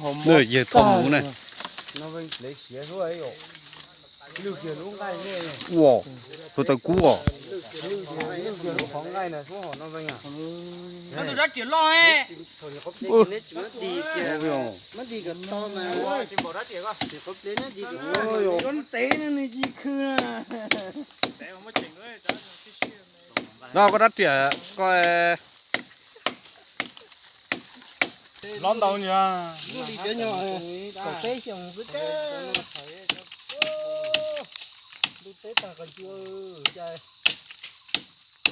Yawg thoj mus ne. Ua, hluav taws kub os. No koj rab riam ko. Lob ntau nyuag. Lub li cov nyuag kaum peb xyoos xwb kawg. Ntuj teb tag qas ncua, cas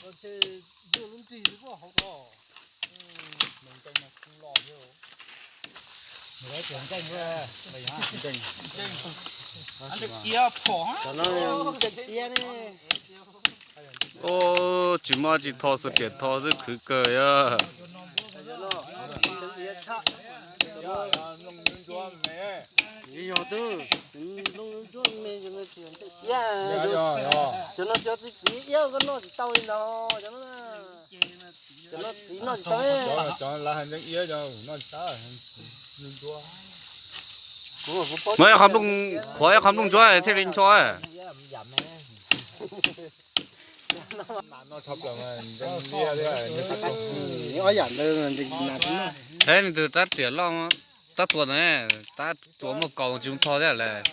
koj ntshe zuaj lub nrig xwb puag hauv ko. Tsis muaj tsis tho, xuas riam tho xwb khwv kawg yog. Cov no cov txiv txiv iab koj noj tsis tau li ntawd. Cov no txiv noj tsis tau. Muab ib qho nplooj, qhuav ib qho nplooj ntsuab thiaj li ncho. Ob yam ntawd. Saib leej twg rab riam loj, tab txuas ntawd, tab txuas muaj kaus tsis zoo tho thiab lawm.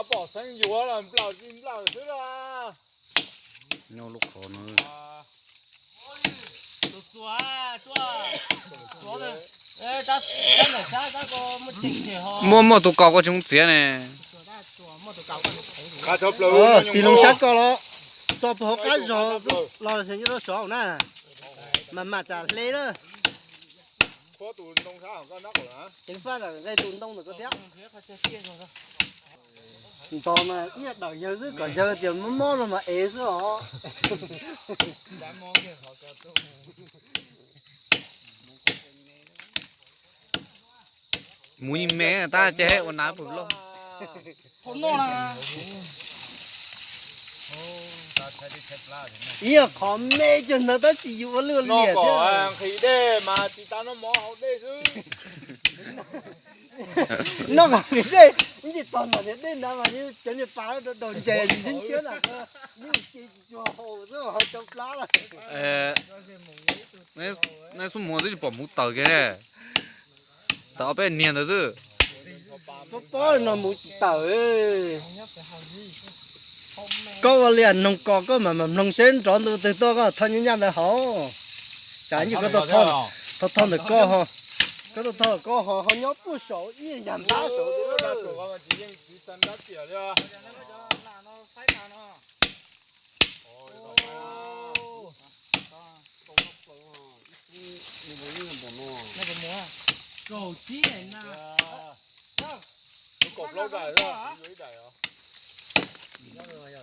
Pom xeeb yuav los nplawm tsis nplawm xwb la. Nyob lub qhov no. Muaj muaj tus kaus koj tsis txiav ne. Tig loo sab ko los txog puag hauv qab zog los nyob rau saud na, mas mam tsam hle na. Ceev faj nqe tus ntoo ntawm ko thiab. Ntxhov mas ib yam dawm yawg xwb, kom yawg tias mob mob no mas ev xwb os. Mus ib me tab ceg ua nas pus loj. Ib yam qhov me cag ntawd tab sis yus ua lwj ua liam thiab. Nqhis dej mas tsis tas noj mov haus dej xwb. Noj nqhis dej, ib ntsis tog ntawm niag dej ntawd mas cov niag pas daus ntses tsis ntshiab ntshiab na, yeej ce tsis tshua haus xwb ho cov plab lawm. Nej xub muag twb tsis pom hmuv tawm kiag ne. Tawm ob peb niag ntawd xwb. Pob pob no mus tsis tawm. Koj ua li noog kos koj mam mam mloog seb nrov ntu twg tuaj koj thauj nyab nyab ntawd haus. Tsam ib ntsis koj thauj thauj ntawm koj ho, koj thauj thauj koj ho ho nyob puag saud ib yam npab saud.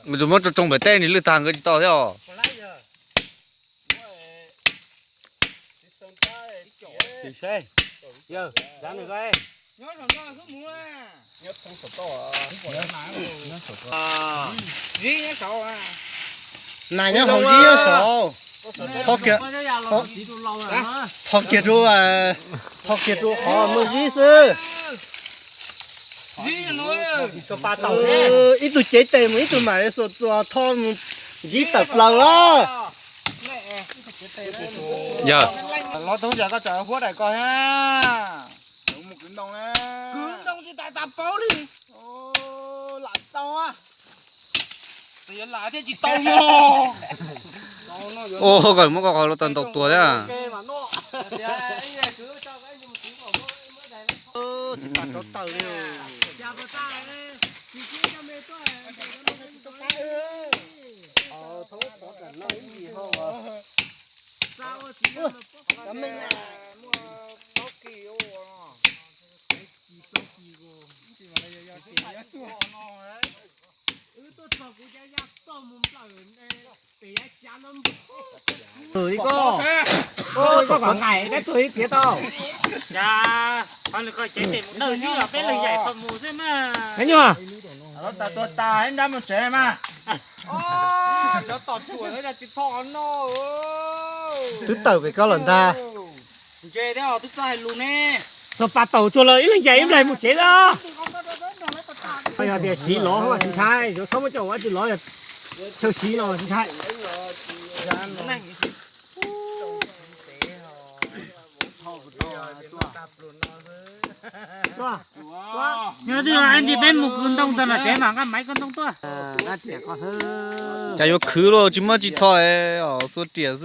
Nws tus muab tsoo tsoo pem teb nws lwj tag nkawd tsis tau thiab os. Nas nyob hauv zib nyob saud. Thov kiag, thov kiag rau, thov kiag rau qhov muaj zib xwb. Ib tug cev tes mus ib tug mam xuas txuas tho mus zib tawm plaws los. Yog. Los tub cas koj tseem huab daim ko thiab? Kwv ntoo tsis tas tas paub li. Lam tau. Txawm yuav lam thiab tsis tau mog. Ua koj muab koj qhov lub taw ntaus tuag thiab. Tsis tas rov tawm li. Tus ib koj, koj kom ngaim peb tug ib piav tau. Cas ho nws koj cev tes mus dawj xwb los peb leeg yaim qhov mus xwb mas. Nyuaj. Los tas tuag tas ib nrab mus tsev mas. Cov tom cuam no yog tsis tho no. Twb tawm pem koj lawm ntag. Txog pas taus tsuag los ib leeg yais ib nplaig mus tsev lawm. Yog tias siv lov tsis ntshai, yuav txhob muab coj ua tsis lov, chaw siv no tsis ntshai. Nyob twg, ntsis peb mus kwv ntoo txog nram tsev mas nqa maiv koj ntoo tuaj. Cas yuav khwv los tsis muab tsis tho, xua riam xwb.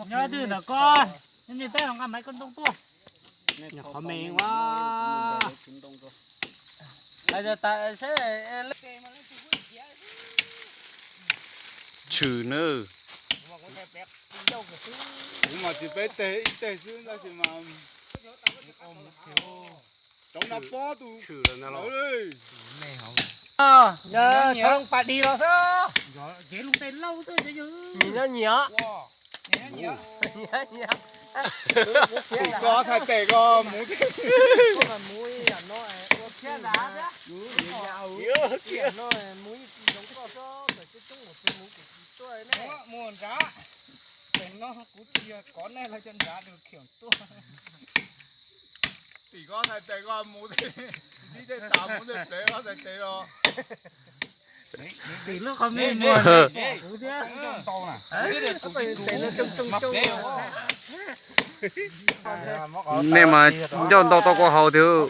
Nyob twg ntawm koj, ntsis peb los nqa maiv koj ntoo tuaj. Qhov me ua tshwm na. Kuv mas tsis peb teg ib teg xwb tab sis mas tshwm na pob tus tshwm lawm ntag los. Tshwm pas di los xwb. Nyiam no nyiam. Kuv koj thaij tes koj mus. Mus nrad. Pem no kuv tsis yog kov nej los cov nrad khiav tuaj. Tim koj thaij tes koj mus, ntsib tej tas mus tej plev koj thaij tes los. Tim lub qhov me muag kuv thiab. Nej mas ncauj ntau tau kua haus tiag.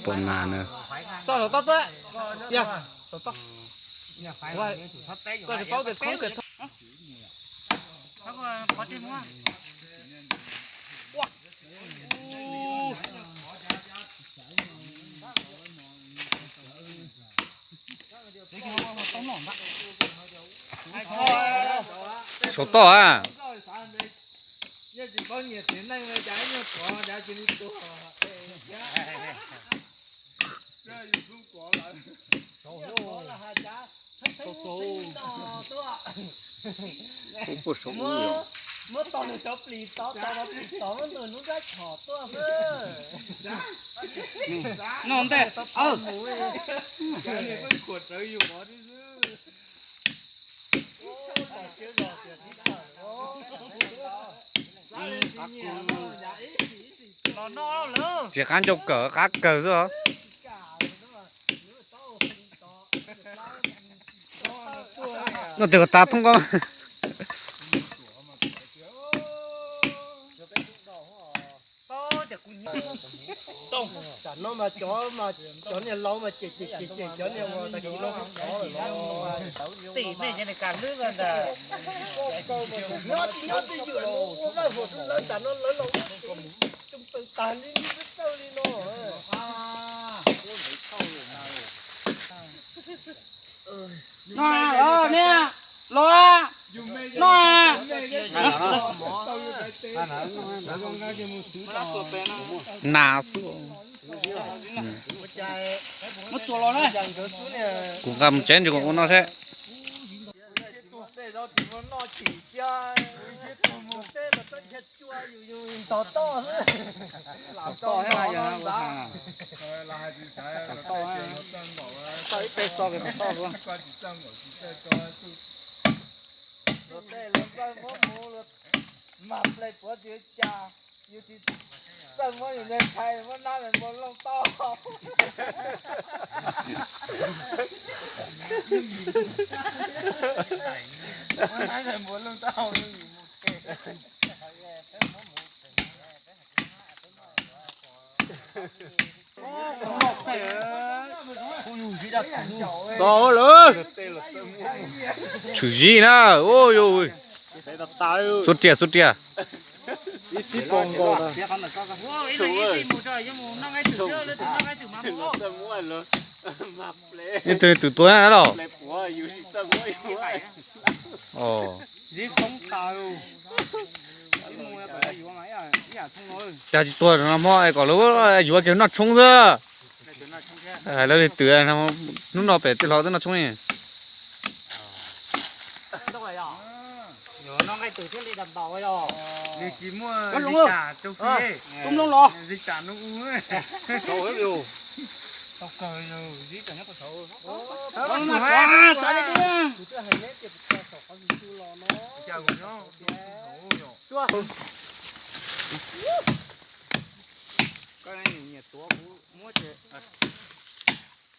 Pom nas na. Saum toj a. Muab tau nws cov plis tod, tau plis tod muab nws lub rab chom tuaj xwb. No ntej. Tsis qab ncauj kawg, qab kawg xwb os. No tes kom tas thoob koj. Tam no mas cov, cov niag laus mas cem cem cem cem cov niag uas tag kis no kuj khov lawm los. Tim nej ces nws kam hlwb ntag. Nyob tsis nyob twj ywm ua vaj huam rau lawv, tam no lawv los ua tsev tsoo taws tag li, txawj li no. No los, niam, los, no. Nas xwb. Muab tsuas los na. Kuv nqa mus tsev ntsis kuv ua no seb. Mag ple puav tsis cas, yus tsis txawj muab yus niag tshais muab nab npua looj tauj. Muab nab npua looj tauj. Txog lawm. Tshwm zis na. Xub riam, xub riam. Ib tug twm tuav na los. Cas tsis tuag no hmo es kom lawv yuav kiag noj tshoob xwb. Hais lawv li twm, hnub no pem tej hlo twb noj tshoob li.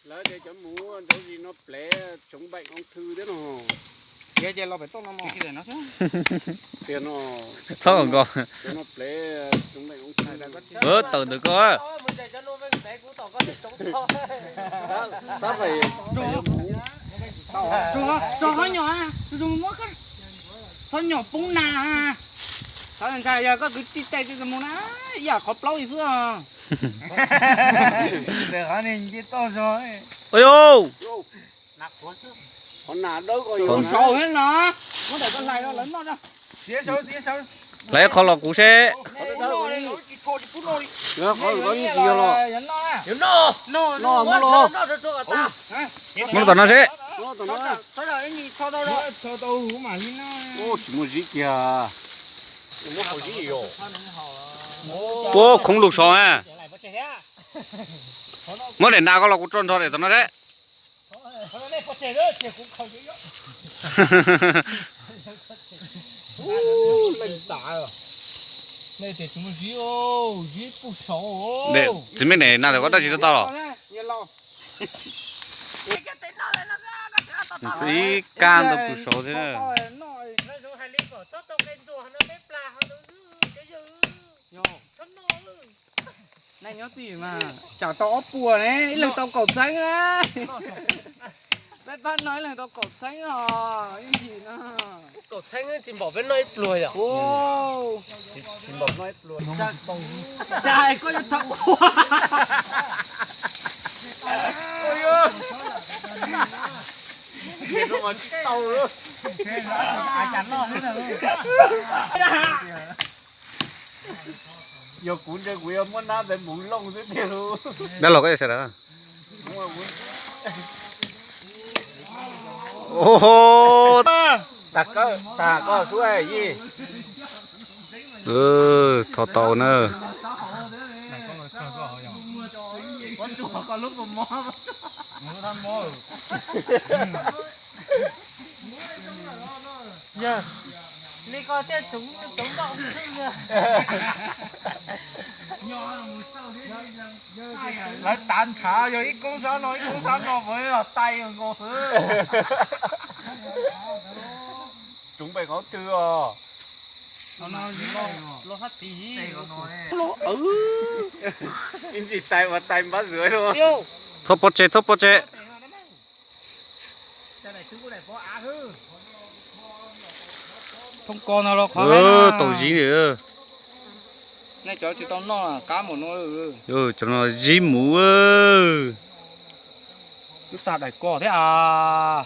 Lawv tias cov mus ua ntawd vim no plev chống bệnh ung thư thiab no. Tias no, txhob kom nko. Plev chống bệnh ung thư. Tawm ntawm ko. Txhob nyom, txhob nyom poob na. Txhob ntshai, yog koj kwv tij tais mus na, ib yam qhov plaub li xwb. Ntawm qhov ne nce toj zog. Ua saud thiab no, muab daim koj hlais rau lawv noj. Hlais qhov los kuv seb. Muab tom no seb. Tsis muaj zib kiag. Ua khoob lus sov na. Muab daim nas koj los kuv tso nrho daim tom no seb. Txiv me ne, nas tam koj dab tsi tau los? Ib kab ntau pus saud thiab. Tsam tau ob puas ne, ib leeg tau kaum txheeb. Peb pab no ib leeg tau kaum txheeb os, ib ntsis no. Kaum txheeb tsis npaum peb noj ib pluag yom. Koj yuav tau ua. Yog kuv ntshe kuv yuav muab nab ntawd mus looj xwb tiag lauj. Dab laug koj yuav sawv daws. Tag koj xub yij. Thov tau na. Yog li ko thiaj tsoov tsoov noj ua ntej. Lawv tav ntshav yog ib koob sab no ib koob sab no puas yog tais nkaus xwb. Tsoov pem qhov twg os? Ib ntsis tais uas tais npab zuav. Txhob pov tseg, txhob pov tseg. Thoob ko no los qhov tau zib. Nej cov tsis tau noj qab mus no. Cov no zib mus. Lub tag daim ko thiab as.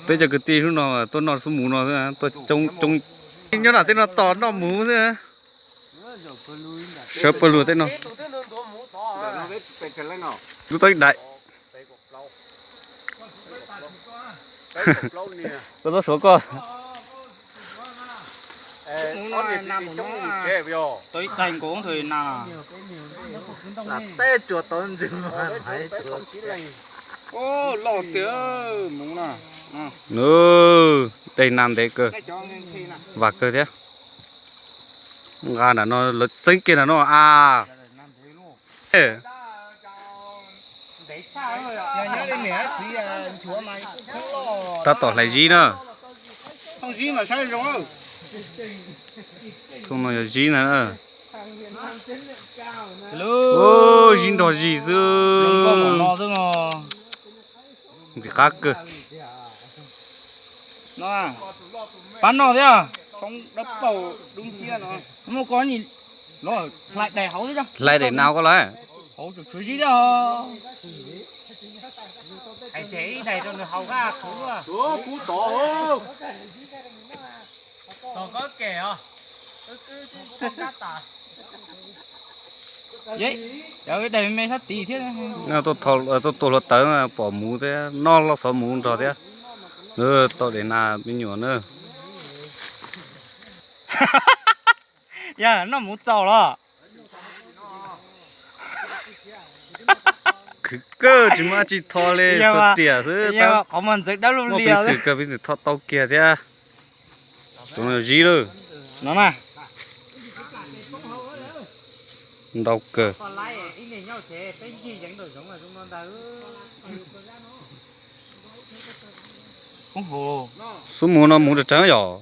Peb cov kwv tij hnub no tuaj noj xub mus no xwb, tuaj coob coob. Nyob nram tej no tos noj mus xwb. Sawv pawg lug tej no. Lub tau ib daim. Koj txhob suav koj. Tau ib tag nkaus ntawd na. Loj tiag mus na. Dej nas ntev kawg, vam kawg thiab. Nqa nram no lawv txeeb kiag nram no a. Tab tom hlais zib na. Thooj no yog zib na. Zib nrog zis xwb. Ntxim qab kawg. Pab noj thiab, foob dawb paug dub nciab no. Muaj koj los hlais daim hauv thiab, hlais daim nas koj los. Hauv tseem tshuav zib thiab os. Ces ib daim rau nws haus kab kub. Kub tod. Tos koj kem os. Cov ib daim me me sab tid thiab. Tuaj tua hluav taws pom muv thiab, noj loj xov muv nrog thiab. Tau daim nas me nyuam na. Yog noj muv txaus los? Khwv kawg tsis muaj dab tsi tho li, xuas riam xwb. Qhov muag ntxeev dawb lug li, piv xwm kawg, piv xwm tho tau kiag thiab. Tus no zib lawm. No na. Ntau kawg. Xub mus no mus tseeb tseeb yom.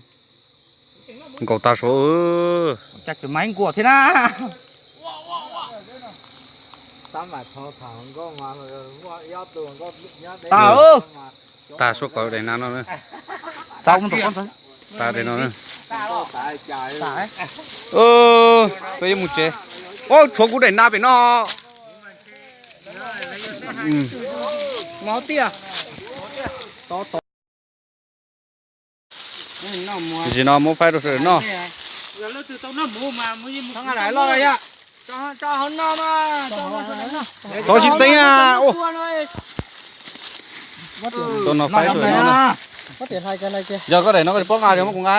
Nkaus tag suav. Cas tseem mas nkuas thiab na. Tag, tag suav qhov daim nas no. Tag daim no. Peb yuav mus tsev. Ua tshuav kuv daim nas pem no. Mov tiag. Tam sim no muab faib rau sawv daws noj. Thov tsis txeeb. Tau no faib sawv daws noj. Yog koj daim no koj tsis paub nqa, muab kuv nqa.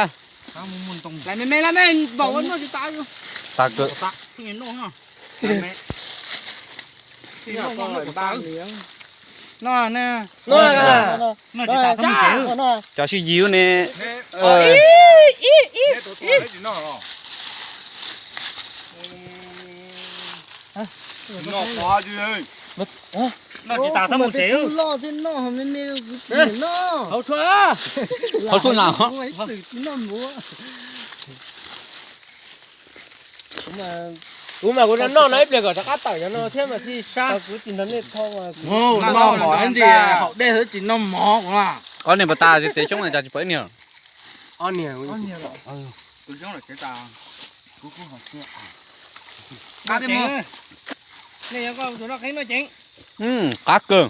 Tas kawg. Cov sib yig ne. Noj tsis tas txhob mus tsev. Hauv tshuaj na. Kuv mas kuv noj no ib pliag kom rov qab tawm cov no thiab mas thiaj sab. Noj mov ntsis haum dej xwb tsis noj mov kuv na. Ob niag puas tas, tsev xyoob cas tsis pom ib niag. Ob niag. Qab kawg.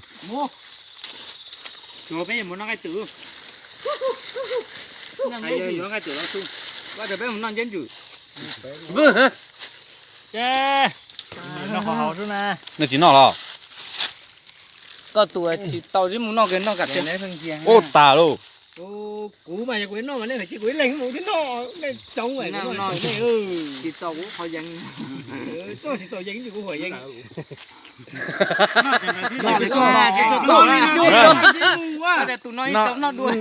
Peb mus noj nqaij twm. Peb mus noj nceb ntsws. Nej tsis noj los? Koj tus tsis tau tsis mus noj, noj kam tiag. Ub, tas lauj. Kuv mas yog kuv noj mas nej cia kuv ib leeg mus thiab noj, nej coob tsis tau kuv qhov yees. Koj tsis tau yees kuv qhov yees.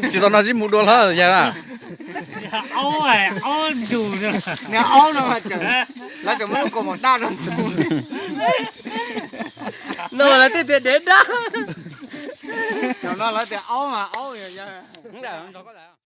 Tsis tau noj sib mus dua hlo yog na. Aub no lawv tseem muab lub kaus mom daj rau tus no, lawv tej tias dev daj. Cov no lawv tias aub mas aub.